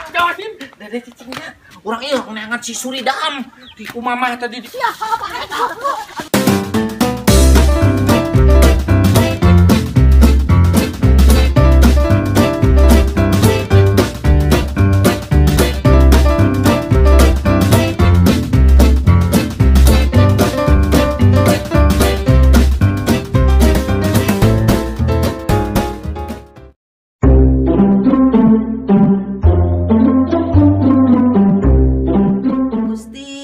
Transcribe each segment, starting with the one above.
Jawabin, dede cicingnya. Urang ieu neangan si Suridam di kumamah tadi. Ya, apa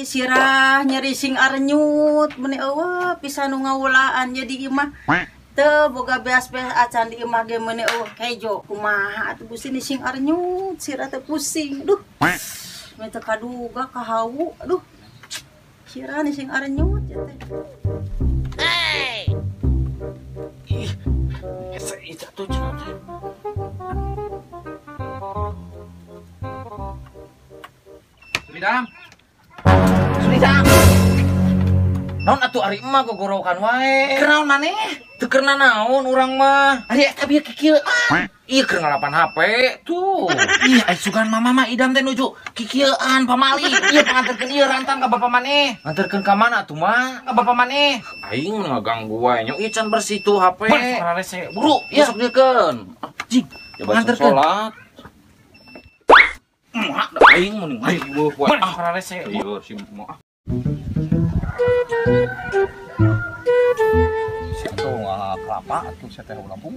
sirah nyeri sing arnyut meni eueuh pisan nu ngawulaan jadi imah teu boga beas-beas acan di imah ge meni eueuh kejo kumaha atuh Gusti ni sing arnyut sirah teh pusing duh meni teu kaduga kahawu aduh sirah ni sing arnyut ya teh. Hey ih ese atuh cenah teh. Suridam. Suridam. Naon atuh ari emak gogorowokan wae. Keur naon maneh? Teu keur nanaon urang mah. Ari eta bieu kikieuan. Ieu keur ngalapan HP tuh. Ih, ai sugan mama mah idam teh nuju kikieuan pamali. Ieu panganterkeun ieu rantang ka bapa maneh. Nganterkeun ka mana atuh mah? Ka bapa maneh. Aing ngaganggu wae nya. Ieu can bersih tuh HP. Rese. Buru, sok diekeun. Jing, panganterkeun. Salat. Mak, aing mending aing beuh wae. Ah, rese. Ieu si mah. Situ kelapa atuh sia teh Lampung.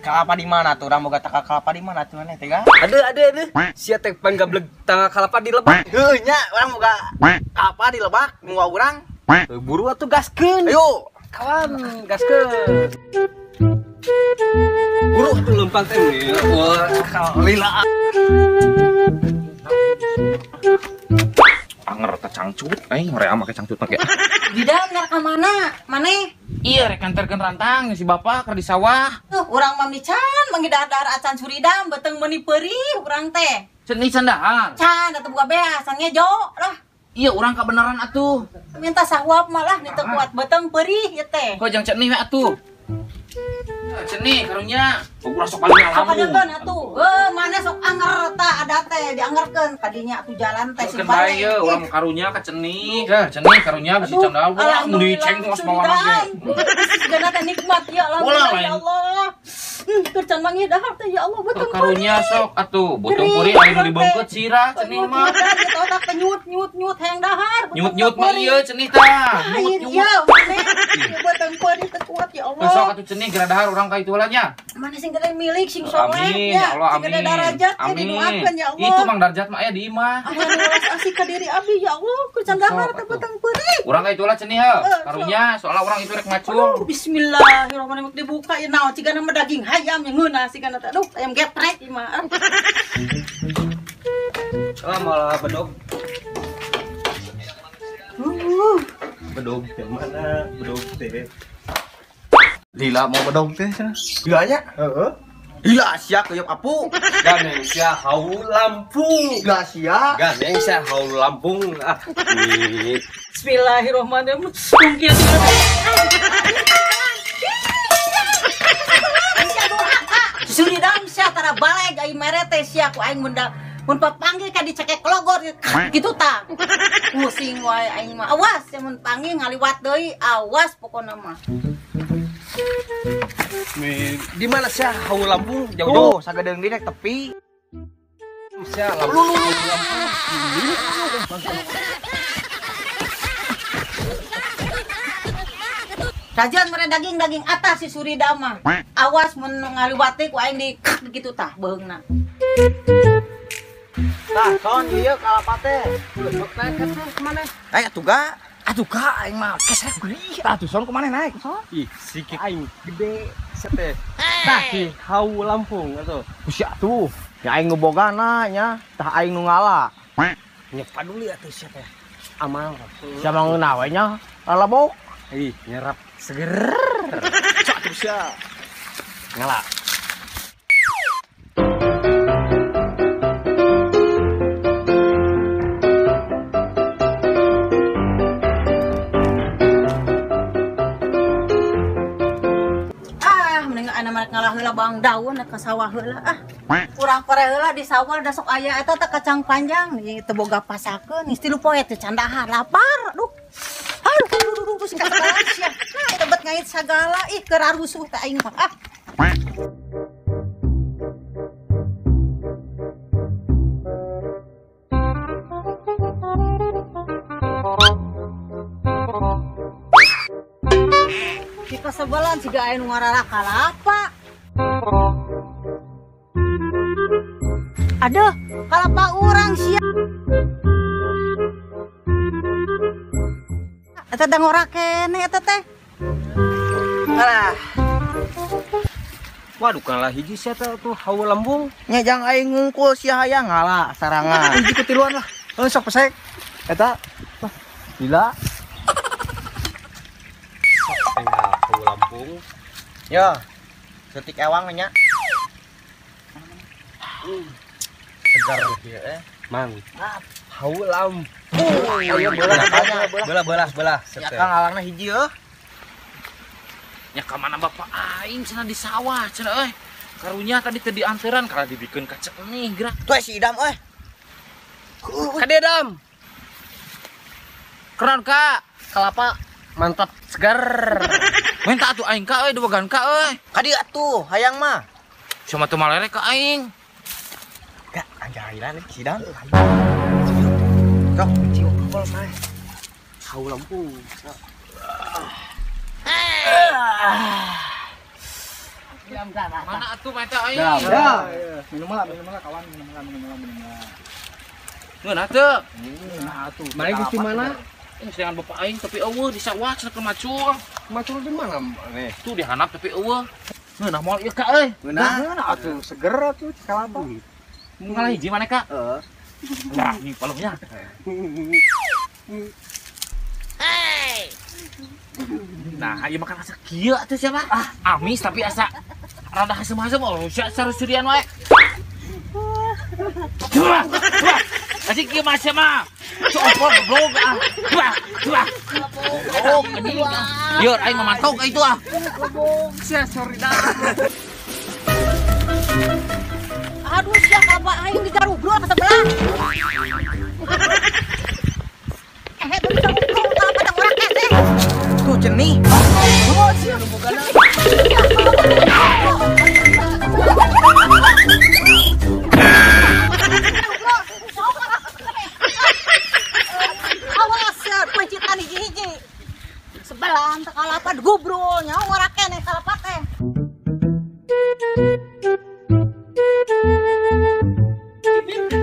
Kelapa di mana tuh? Urang boga taka kelapa di mana tuh maneh teh ga? Aduh aduh aduh. Sia teh panggablek tangga kelapa di lebak. Heuh nya urang boga kelapa di lebak nu urang. Buru atuh gaskeun. Ayo, kawan gaskeun. Buru atuh lempang teh. Wah, lila. Anger teh cangcut, aing hoream make cangcut make. Di dalam ka mana? Maneh? Iya rek nganterkeun rantang si bapak keur di sawah. Tuh urang mah can manggih dahar acan Suridam beuteung meuni peurih urang teh. Ceuni can dahar. Can atuh buka beas ngejo lah. Iya urang kabeneran atuh. Minta sahuap malah teu kuat beuteung perih ieu teh. Kok jang ceuni we atuh. Ceuni karunya. Urang sok paling ngalamun. Sok atuh. Heuh maneh sok anger ta ada teh diangerkeun kadinya atuh jalan teh si bae. Ieu urang karunya ka ceuni. Ya ceuni karunya bisi can dahar. Mun diceng geus mawana ge. Sigana teh nikmat ya alhamdulillah ya Allah. Keur can manggih dahar teh ya Allah beuteung karunya sok atuh beuteung peurih aya nu dibeungkeut sirah ceuni mah. Eta otak teh nyut nyut nyut hayang dahar. Nyut nyut mah ieu ceuni tah. Nyut nyut. Ieu maneh beuteung peurih teu kuat ya Allah. Sok atuh ceuni geura dahar urang ka itu heula nya. Mana sing gede milik sing soleh ya Allah amin. Sing gede darajat ya didoakeun ya Allah. Itu Mang Darjat mah aya di imah. Ah welas asih ka diri abdi ya Allah keur can dahar teh beuteung peurih. Urang ka itu heula ceuni heuh. Karunya soalna urang itu rek macul. Bismillahirrahmanirrahim dibuka ieu naon cigana mah daging hayam yang ngeunah sigana teh. Aduh ayam geprek ieu mah. Ah malah bedog. Bedog teh mana? Bedog teh. Lila mau bedog teh cenah. Lila nya? Heeh. Lila sia keuyeup apu. Ganeng sia hau Lampung. Lila sia. Ganeng sia hau Lampung. Ah. Bismillahirrahmanirrahim. Mungkin Suridam sia tara baleg ai mere teh sia ku aing mun papanggih ka dicekek logor kitu tah. Pusing wae aing mah. Awas ya mun panggih ngaliwat deui, awas pokona mah. Di mana sia hau Lampung? Jauh-jauh sagedeung di tepi. Sia Lampung. Rajan mere daging-daging atas si Suridam mah. Awas mun ngaliwat ku aing di kitu tah beheungna. Tah, son ieu kalapa teh. Sok naik atuh kumaneh? Naik atuh ga? Atuh ga aing mah kesrek geuih. Tah atuh son kumaneh naik? Ih, sikit aing gede teh. Tah si hau Lampung atuh. Sia atuh. Nya aing nu bogana nya, tah aing nu ngala. Nya paduli atuh sia teh. Amal. Sia mah ngeunah we nya, lalabok. Ih, nyerap seger. Cak atuh sia. Ngala. Anak ngalah heula nabang daun ka sawah heula ah. Urang pare heula di sawah da sok aya eta teh kacang panjang teu boga pasakeun geus 3 poe teh candahar lapar aduh. Aduh aduh aduh sing kasakalan sia. Nah eta bet ngait sagala ih keur rusuh teh aing mah ah. Kita sebelan siga aya nu ngarara kalapa. Aduh, kalapa urang sia. Eta teh ngora keneh eta teh. Alah. Waduh, kalah hiji sia teh tuh hawa lambung. Nya jang aing ngungkul sia hayang ngalah sarangan. Hiji kutiluan lah. Heuh sok pesek. Eta. Wah, gila. Hawa lambung. Yo. Setik ewang nya. Segar ieu eh. Mantap. Hawa lambung. Ayo belah belah belah. Ya kang alangna hiji euy. Nya ka mana bapak aing cenah di sawah cenah euy. Karunya tadi teu dianteran karena dibikeun ka cenih gerak. Tuh si Idam euy. Ka dieu Dam. Keren Kak. Kelapa mantap segar. Minta atuh aing ka euy dibogaan ka euy. Ka dieu atuh hayang mah. Cuma teu malere ka aing. Gak anjailan si Idam. Sok cium kol mah. Hawa lambung. Mana atuh mata aing? Ya, minum lah kawan, minum lah. Ngeunah teu? Ngeunah atuh. Mari geus di mana? Sedangkan bapak aing tapi eueuh di sawah cenah keur macul. Macul di mana maneh? Tuh di handap tapi eueuh. Ngeunah moal ieu ka euy. Ngeunah atuh, seger atuh kalapa. Ngalah hiji maneh ka? Heeh. Nah, ini palungnya. Hey. Nah, ayo makan asa kieu atuh siapa? Ah, amis tapi asa rada hasem-hasem oh, sia sarusurian wae. Coba, coba. Asik kieu mah sia mah. Copot goblok ah. Coba, coba. Oh, anjing. Lieur aing mah mantau ka itu ah. Goblok sia sorry dah. Aduh sia kalapa aing digarubrul ka sebelah. Eh, tuh digarubrul kalapa teh ngora keneh. Tuh cenih. Oh, sia. Awas ya, pencitan hiji-hiji. Sebelah teh kalapa gubrul nyawa ngora keneh kalapa teh.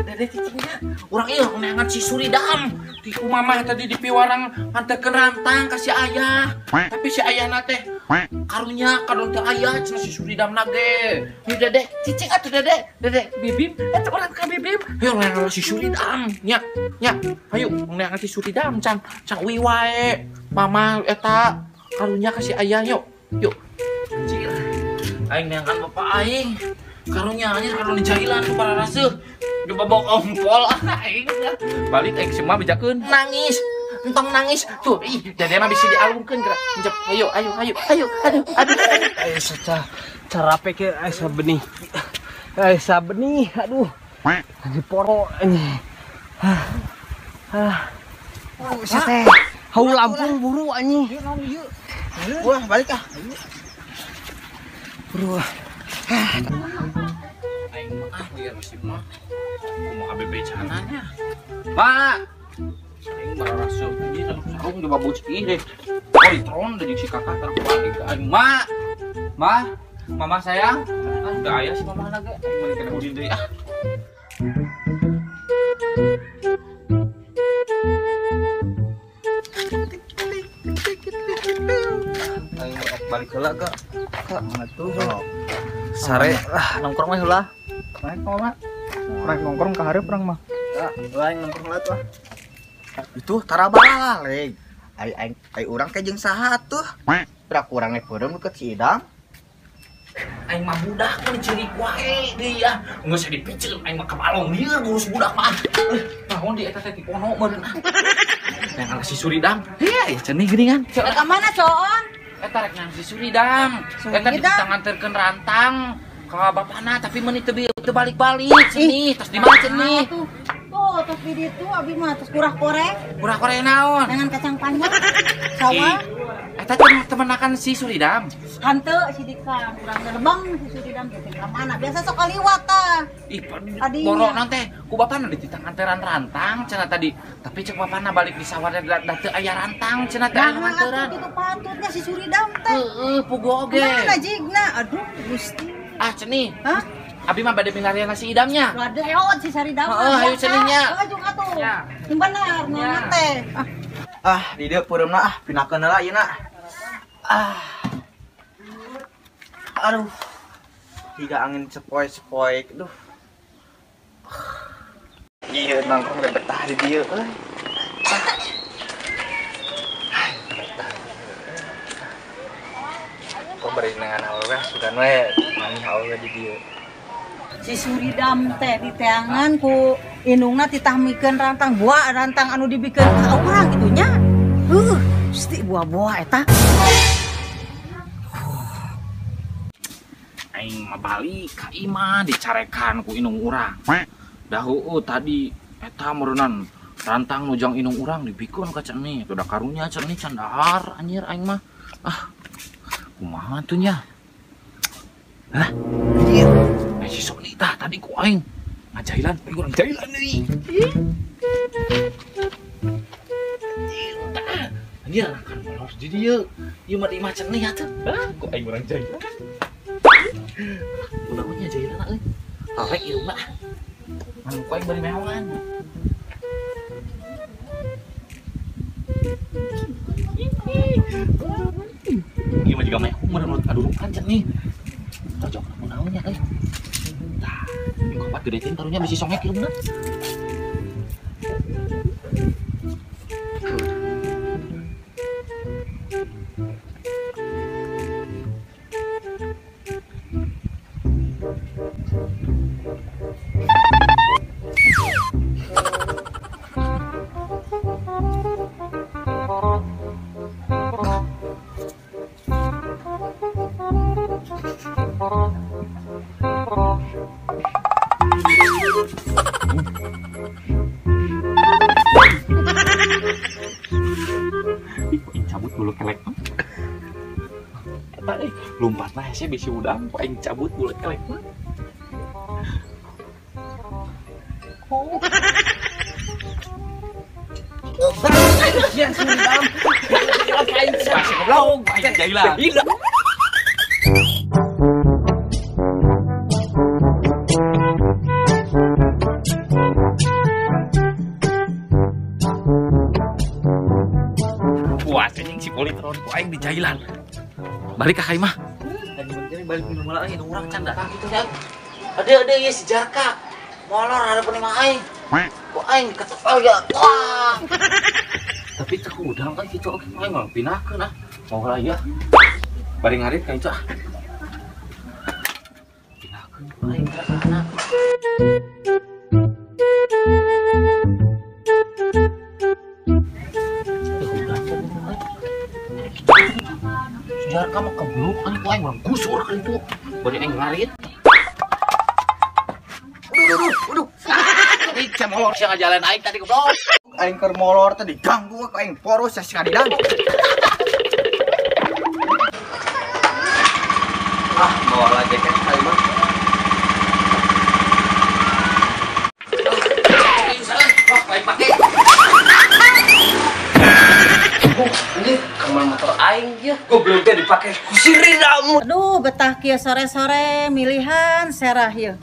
Dede cicingnya, urang ieu neangan si Suridam. Di ku mamah tadi di piwarang nganterkeun rantang ka si ayah. Tapi si ayahna teh karunya kadon teu aya cenah si Suridam na ge. Ieu Dede, cicing atuh Dede. Dede, bibim, eta urang ka bibim. Hayu neangan si Suridam nya, nya. Hayu neangan si Suridam can can uih wae. Mama eta karunya ka si ayah yuk. Yuk. Anjir. Aing neangan bapak aing. Karunya anjir kadon dijailan ku pararaseuh. Dibawa ompol aing. Balik aing semua bejakeun. Nangis. Entong nangis. Tuh, ih, dede mah bisa dialungkeun gerak. Njep, ayo, ayo, ayo, ayo, aduh, aduh. Ayo saca carape ke ayo sabenih. Ayo sabenih, aduh. Ini poro ini. Ah. Teh. Hau Lampung buru anjing. Wah, balik ah. Buru. Aing mah ah liar mesti mah. Kumaha bebecananya. Pak. Aing mah rasa ini sarung dibabuc ieu deh. Oh, ditron deui si kakak tarang balik ka aing. Ma. Ma, mama sayang. Ah, udah aya si mama na ge. Aing mah kena udin deui ah. Aing balik heula ka. Ka atuh. Sare lah nongkrong mah heula. Naik mah. Rek nongkrong ka hareup urang mah. Lah aing nongkrong heula tuh. Itu tarabala leg. Ai aing ai urang teh jeung saha atuh? Prak urang nek beureum deket si Idam. Aing mah budak mah diceurik wae deui ah. Geus dipiceun aing mah kabalong lieur ngurus budak mah. Naon di eta teh tipono meureun ah. Yang si Suridam. Heh, cenah geuningan. Ka mana, Coon? Eta rek nang si Suridam. Eta ditanganterkeun rantang. Ka bapana tapi meuni teu balik-balik cenah tos di mana cenah. Tuh tos di ditu abi mah tos kurah korek. Kurah korek naon? Dengan kacang panjang. Sawah. Eta temenakan si Suridam. Hanteu si Dika urang gerbang si Suridam teh ka mana? Biasa sok kaliwat tah. Ih, borok naon teh? Ku bapana dititah nganteran rantang cenah tadi. Tapi cek bapana balik di sawah da teu aya rantang cenah teh anu nganteran. Nah, kitu patutnya si Suridam teh. Heeh, puguh oge. Mana jigna? Aduh, Gusti. Ah, cenah. Hah? Abi mah bade milarian si Idamnya. Waduh, heot si Saridam. Heeh, hayu cenah nya. Heeh, jeung atuh. Yang bener, naon teh. Ah, di dieu peureumna ah, pinakeun heula ieu na. Ah. Aduh. Tiga angin sepoi-sepoi. Aduh. Iya, nongkrong udah betah di dieu euy. Pemerintahan awewe sugan we manih awewe di dieu. Si Suridam teh diteangan ku indungna titah mikeun rantang buah rantang anu dibikeun ka urang kitu nya. Heuh, Gusti buah-buah eta. Aing mah balik ka imah dicarekan ku indung urang. Da heueuh tadi eta meureunnan rantang nu jang indung urang dibikeun ka cenah. Teu da karunya cenah can dahar anjir aing mah. Ah. Kumaha tuh nya? Hah? Anjir. Si Sony tah tadi ku aing ngajailan, aing urang jailan deui. Anjir tah. Anjir kan molor di dieu. Ieu mah di imah cenah atuh. Hah, ku aing urang jailan. Kunaon nya jailan euy. Arek irungna. Anu ku aing bari mewongan. Ieu mah jiga mehong meureun adurukan cenah. Cocok naon nya euy. Tah, kapat gede teh karunya bisi songek irungna. Ih, cabut bulu kelek. Eta euy, lompat lah hese bisi udang, ku aing cabut bulu kelek. Oh. Ya Suridam. Aing goblok, aing jailan. Wah, anjing si Politron ku aing dijailan. Balik ka imah. Balik minum lagi urang can datang kitu ya. Ade ieu si Jarka. Molor harapan imah aing. Ku aing diketok ya. Wah. Tapi teu udang kan kitu oge aing mah pindahkeun ah. Mau lah ya. Bari ngarit ka itu ah. Pindahkeun ku aing kana. Jarka mah kebluk anjing ku aing urang gusur ka ditu. Bari aing ngarit. Aduh, aduh, aduh. Ih, molor sia ngajalan aing tadi goblok. Aing keur molor teh diganggu ku aing poros sia kadidan. Ah, bawa lah jaket aing mah. Wah, aing pake. Ini kamar motor aing ya. Goblok teh dipake ku si Ridam. Aduh, betah kieu sore-sore milihan serah ieu.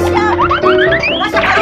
Siap.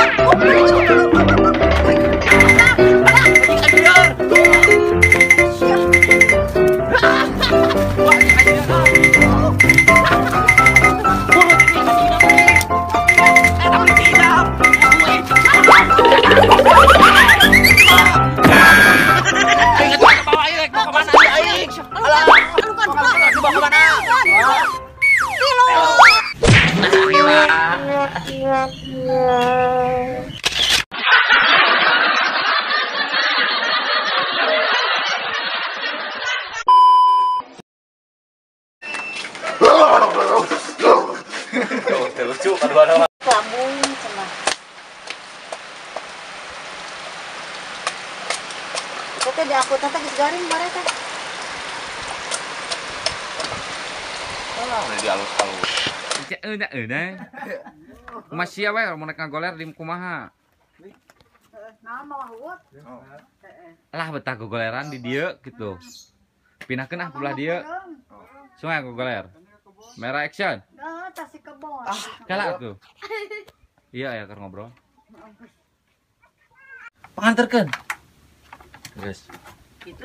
Lucu kadua-dua. Lambung cenah. Teh diangkutan teh geus garing bare teh. Alah, udah dialus-alus. Euna. Kumaha sia we mun rek ngagoler di kumaha? Naon mawa huut? Lah betah gogoleran di dieu gitu. Pindahkeun ah belah dieu. Sungai gogoler. Merah action. Heeh, tas si kebon. Kalah tuh. Iya ya keur ngobrol. Panganterkeun. Geus. Gitu.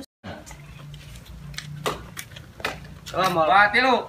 Wah, tilu.